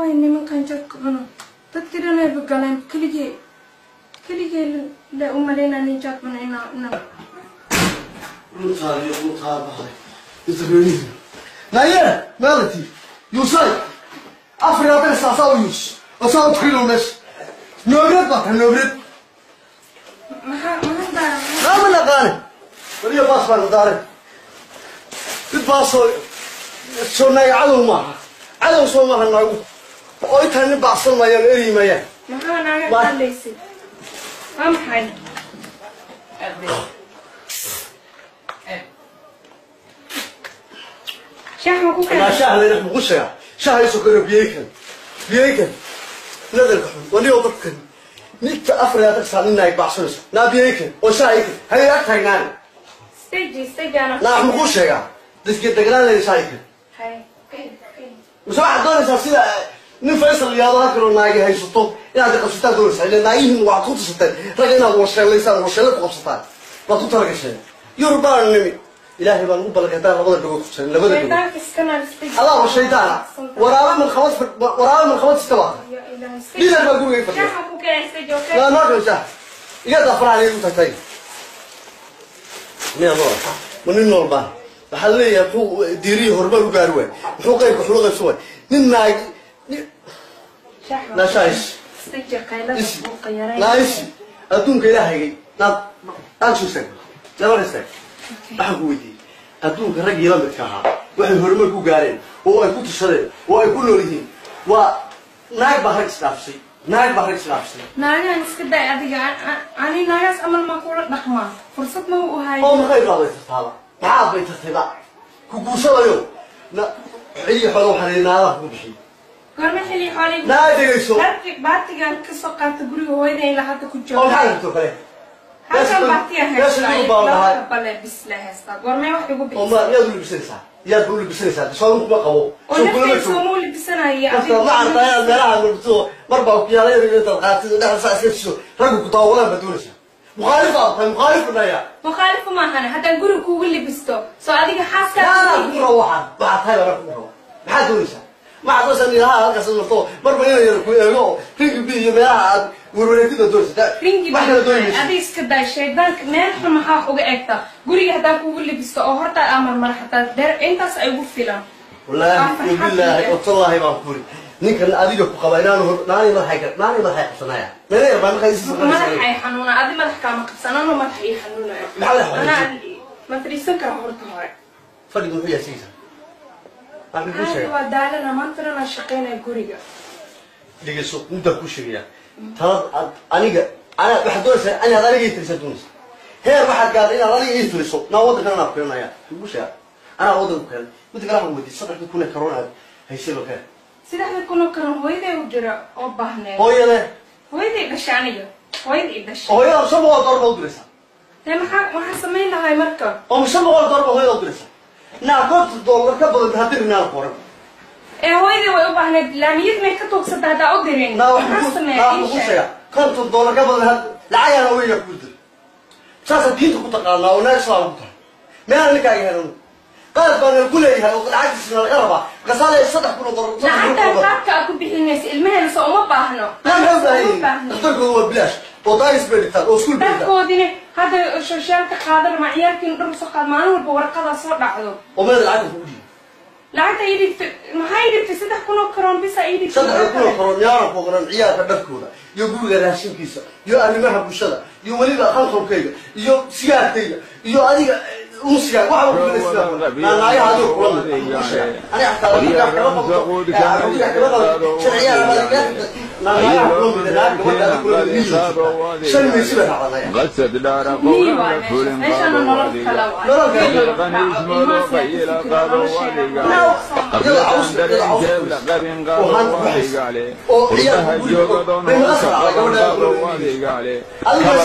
Aaway nimankan jaadka cuno, dadkii dhan ayba galeen, keligee keligee le u malaynaa nin jaad cuno inaa Runtaadi runtaa bahay. Inta Naye, melati. Yusay. Afrika bes saasaa u yus. Oo saa u tagino meesha. Noobreed baa tahay noobreed. Maxaa daara? Nama naqaane. Waliya baas baan daaray. Mid baasoo soo naaga cadow maaha. Cadow soo maaha naagu. Oo intaan nin baacsan maayaan eri maayaan. Maxaa naaga hadlaysay? Waa maxay? Shaah ma ku Naa keenay? Shaah leena muxuu sheegaa? Shaah ay soo karo biyeykan. Biyeykan. Nadarka xun. Waliyo dadkan. Ninka 24 saac nin naag baacsanayso. Naa biyeykan. Oo shaah ay hay ag taagnaan. Stage stage ana. Naa muxuu sheegaa? Dadka deganaan shaah ay. Hay okay okay. Mise waxaad doonaysaa sida nin Faysal yaado halkan oo naagi haysato inaad qabsataan doonaysaa, ilaa naagihiin waxaad ku tusateen ragga inaad warsheelaysaan, warsheelo ku qabsataan waad ku talagasheen. Yurub baan nimi, Ilaahay baan ugu ballanqay haddaan labada dhagood ku jirin labada dhagood. Shaydaanka iskana stage. Allah wa shaydaana waraabe min khabad, waraabe min khabad iska baa. Ya Ilaahay, stage. Dhidan baa guriga fadhiya. Shaah ku keenay stage, okay. Naa noo kale shaah iga daa faraha igu tagtay miya nool ma nin nool baan waxaa leeyahay muxuu diirihii horumar u gaari waay, muxuu qaybka wuxuu la qaybsan waay nin naag. Shaah. Naa shaah Stage qaylada isi buuqa yaray. Naa isi adduunka ilaahayay naad naad soo istaag, labada istaag. Waxaan ku weydiiyey adduunka raggii la midka ahaa waxay horumar ku gaareen oo ay ku tushadeen oo ay ku nool yihiin waa naag baa rag isdhaafsay, naag baa rag isdhaafsay. Naagahan iska day adiga, ani naagaas amal ma kula dhaqmaa, fursad ma u hayo. Oo maxay baad tartaaba, maxaad bay tartayba ku guursanayo na xilli xoolo waxaan idhi naadaha kugu bixiyey. Goorma xilli xoolay? Naa dhegayso. Dharki baatigan ka soo qaata guriga hooyaday ilaa hadda ku oo jooga. Maxaa rabto kale? Halkan baatiga meesha haystaa yurub baan dhahay. Laba bale bisla haystaa, goormee wax igu oo bixisay? Ma yaad u libisanaysaa, yaad u libisanaysaa soo kuma qabo oo soo kulama naftayda joogo. sooma u libisanaya. Marka ma aragtaa inaad meelaha marto mar baa ku yar intaad qaatid dhexda saa iska jiso raggu ku daawadaan baad doonaysaa. Mukhaalif aad tahay, mukhaalif naya. Mukhaalifu maahane, haddaan guriga kuugu libisto soo adiga Naanaa xaaskaada kugu rabo, waxaan waxaad tahay baa kugu rabo. Maxaad doonaysaa? Maxaad doonaysaa ilaha halkaas marto marba inay yar ku eego oo ringi bi iyo meelaha aad werwareegtid baad doonaysaa? Ringi wax kala dooni maysid. Adiga iska daa shaydaanka, meel xun maxaa wax uga eegtaa? Guriga haddaan kuugu libisto oo horta aa marmara xataa dheer intaas ay ugu filan. Wallaahi Waa farxad bilaahi iyo- watallaahi baan ku uri ninkan adiga ku qaba inaanu hor naani madaxay naani madaxay qabsanaya meela yar baa markaa isi Madax ay xanuuna, adi madax kaama qabsan, anoo madax ii xanuunaya. Maxaa madax xanuunaya? Anaa ma fadhiisan kara horta hore. Fadhigu muxuu yahay sigiisa waxaan kuu Caadi sheegay. waa daalana, maanta dhan aan shaqaynaya guriga. Dhegeyso, midaan kuu sheegayaa talad aad aniga ana waxaad doonaysaa inaad aniga ii tirisaa doonaysa, heer waxaad gaadhay inaad aniga ii tiriso. Naa waddankan anaa ku keenaya kugu sheega, anaa waddanka ku keenay. Midda kale waxaan weydiiyey 3,000 ee corona haysay ba keen. 3,000 oo karan hooyaday u dira oo baahneed. Hooyade? Hooyaday dhashay, aniga hooyaday i dhashay. Hooyada $500 baa u diraysaa? Dee maxaa waxaan samayn lahay marka? Oo $500 baa hooyada u diraysaa? Naa $50 ka badan haddii naa qoran. Ee hooyaday way u baahneed, laamiyad may ka tuugsata haddaa u dirin. Naa maxaa waxaan sameeya naa ii waxaan kuu sheeg. sheegaa $50 ka badan lacagaana weyga kugu dir, saasaa diinta ku taqaanaa oo naag islaam ku tahay meelaan ninkaaga helan qalad baa nala ku leeyahay oo lacagtiisna laga rabaa markaasaa leeyahay $3,000, $3,000. Lacagtaan qaabka aad ku bixinaysa ilmaheena soo uma baahno. Naa maxay u Uma baahan yihiin? baahno. Dhakhtarkooda waa bilaash oo daayis bay dhigtaan oo iskuul bay dhigtaan. Dharkoodina hadda shooshaalka qaadan ma ciyaalkiina dhar usoo qaad, maalin walba warqadaa soo dhacdo. Oo meeda lacagta kugu dhiibay? Lacagta ii dhigtay, maxaa ii dhigtay? 3,000 oo karoon bisa ii dhigtay. 3,000 oo karoon miyaanan ku ogolan ciyaalka dharkooda iyo guriga raashinkiisa iyo arrimaha bulshada iyo weliba khalkhalkayga iyo sigaarkayga iyo adiga unsiga waxba ku filaysaa naanaagaha adiga kula mid ah ku sheega aniga xataa wax kama qabto, wax kama qabto sharciyaha naanaagaha kula mid ah, naag gabadha adiga kula mid miyi shan maysi bay raacdanaya. Qasad dhaara Miyi qowlan waay la fulin meesha, meeshana qaado nolol adiga kale waay. Nolol kale. Qaniis mado qayila qaado adiga qabladan dareenkeed la qabin qaado adiga le qurbaha joogadoon hoosa qaban qaado adiga le kabar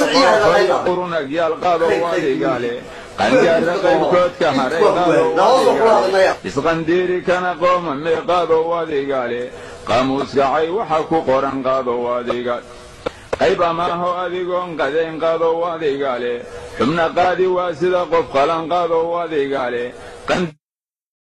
qoofay qurunagyaal qaado adiga le qanjaara qaybkoodka haray qaado adiga le isqandiiri kana qoomame qaado adiga le qaamuuskacay waxa ku qoran qaado adiga qayb amaaho adigoon qadayn qaado adiga le xubna qaadi waa sida qof qalan qaado adiga le.